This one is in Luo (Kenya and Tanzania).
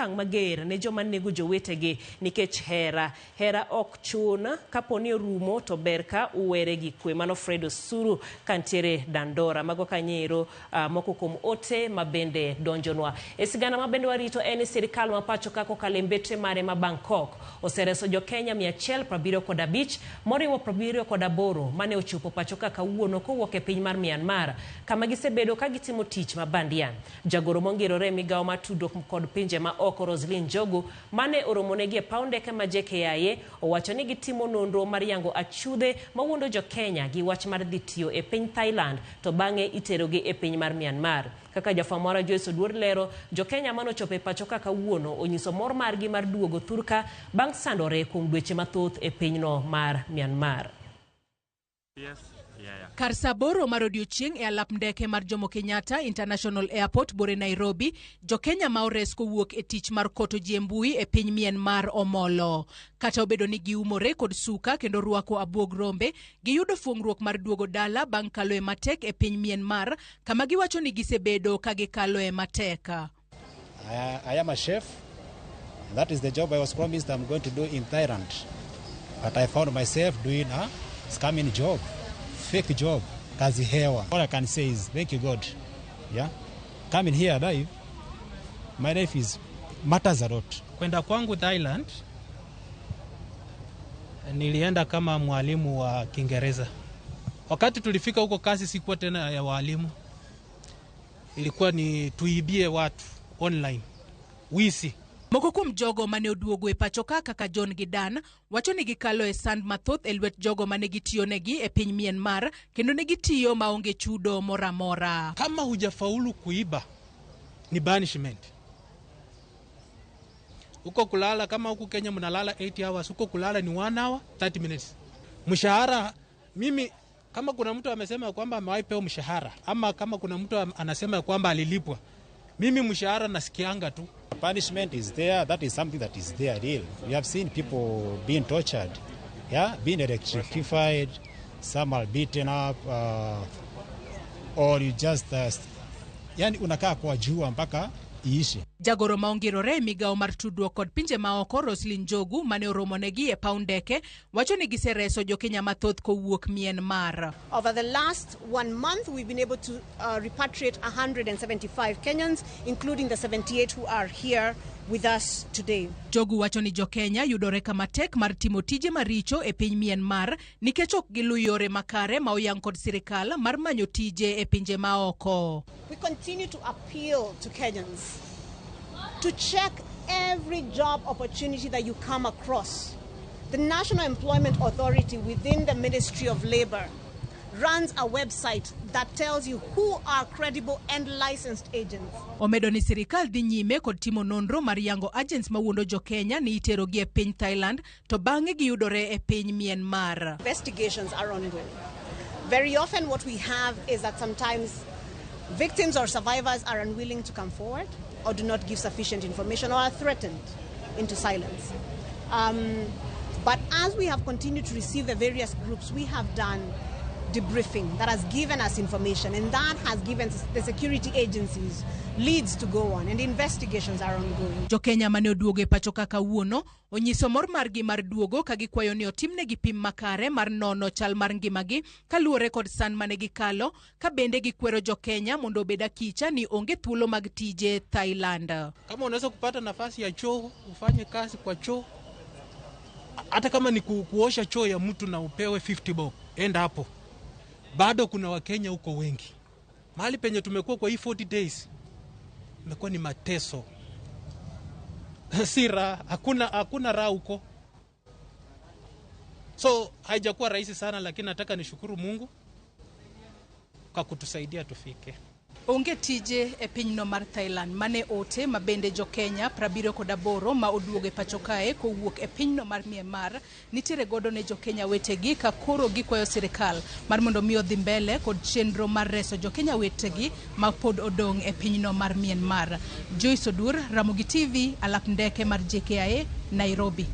okang' mager ne joma nego jowetegi nikech hera. Hera ok chun, kapo ni orumo to ber ka uwere gi kwe. Mano Fred Osuru kantiere Dandora. Mago kanyo ero moko kuom ote ma bende donjonwa. E sigana ma bende warito en ni sirikal ma pacho ka kokalo e mbetre mare ma Bangkok osereso jo Kenya 175 moriwo 78 mane ochopo pacho ka kawuono kowuok e piny mar Myanmar kama gisebedo ka gitimo tich ma bandia. Jagoro mongirore e migawo mar tudruok kod pinje ma oko Roselyn Njogu mane oromonegi e paw ndeke ma JKIA owacho ni gitimo nonro mar yango achudhe mawuondo jo Kenya gi wach mar dhi tiyo e piny Thailand to bang'e iterogi e piny mar Myanmar. Kaka jafwambo marwa Joyce Oduor lero, jo Kenya manochopo e pacho ka kawuono onyiso mor margi mar duogo thurka bang' sandore kuom dweche mathoth e pinyno mar Myanmar. Kar saa 8 mar odiochieng' e alap ndeke mar Jomo Kenyatta International Airport bore Nairobi, jo Kenya ma ores kowuok e tich mar koto ji e mbui e piny Myanmar omolo. Kata obedo ni giumore kod suka kendo rwako abuog rombe, giyudo fuong'ruok mar duogo dala bang' kaloe matek e piny Myanmar, kama giwacho ni gisebedo ka gikaloe matek. I am a chef. That is the job I was promised I'm going to do in Thailand. But I found myself doing a scamming job, fake job, kazi hewa. All I can say is thank you God. Yeah. Coming here alive, my life is matters a lot. Kwenda kwangu Thailand nilienda kama mwalimu wa Kiingereza. Wakati tulifika huko kazi sikuwa tena ya walimu, ilikuwa ni tuibie watu online, wizi. Moko kuom jogo mane oduogo e pacho ka kaka John gi Dan wacho ni gikalo e sand mathoth e lwet jogo mane gitiyonegi e piny Myanmar kendo ne gitiyo maonge chudo moro amora. Kama hujafaulu kuiba ni punishment. Huko kulala kama huku Kenya mnalala 8 hours, huko kulala ni 1 hour 30 minutes. Mshahara mimi kama kuna mtu amesema kwamba amewahi pewa mshahara ama kama kuna mtu anasema kwamba alilipwa, mimi mshahara nasikianga tu. Punishment is there. That is something that is there real. We have seen people being tortured, yeah, being electrified, some are beaten up, or you just yani unakaa kwa jua mpaka iishe. Jagoro maongirore e migawo mar tudruok kod pinje maoko Roselyn Njogu mane oromonegi e paw ndeke wacho ni gisereso jokenya mathoth kowuok Myanmar. Over the last 1 month, we've been able to repatriate 175 Kenyans, including the 78 who are here with us today. Njogu wacho ni jokenya yudore kama tek mar timo tije maricho e piny Myanmar nikech ok giluw yore makare ma oyang kod sirikal mar manyo tije e pinje maoko. We continue to appeal to Kenyans to check every job opportunity that you come across. The National Employment Authority within the Ministry of Labor runs a website that tells you who are credible and licensed agents. Omedo ni sirikal dhi nyime kod timo nonro mar yango agents mawuondo jo-Kenya ni iterogi e piny Thailand to bang'e giyudore e piny Myanmar. Investigations are ongoing. Very often what we have is that sometimes victims or survivors are unwilling to come forward or do not give sufficient information or are threatened into silence. But as we have continued to receive the various groups, we have done debriefing that has given us information, and that has given the security agencies leads to go on, and investigations are ongoing. Jo-Kenya mane oduogo e pacho ka kawuono onyiso mor margi mar duogo ka gikwayo ni otimnegi pim makare mar nono chal mar ngimagi kaluwore kod san mane gikalo, ka bende gikwero jo-Kenya mondo obed akicha ni onge thuolo mag tije Thailand. Kama unaweza kupata nafasi ya choo, ufanye kazi kwa choo, hata kama ni kuosha choo ya mtu na upewe 50 bob, enda hapo. Bado kuna Wakenya huko wengi. Mahali penye tumekuwa kwa hii 40 days imekuwa ni mateso. Si raha, hakuna raha huko. So haijakuwa rahisi sana, lakini nataka nishukuru Mungu kwa kutusaidia tufike. Onge tije e pinyno mar Thailand mane ote ma bende jo Kenya 78 ma oduogo e pacho kae kowuok e pinyno mar Myanmar nitiere godo ne jo Kenya wetegi ka koro gikwayo sirikal mar mondo mi odhi mbele kod chenro mar reso jo Kenya wetegi ma pod odong' e pinyno mar Myanmar. Joyce Odur, Ramogi TV, alap ndeke mar JKIA, Nairobi.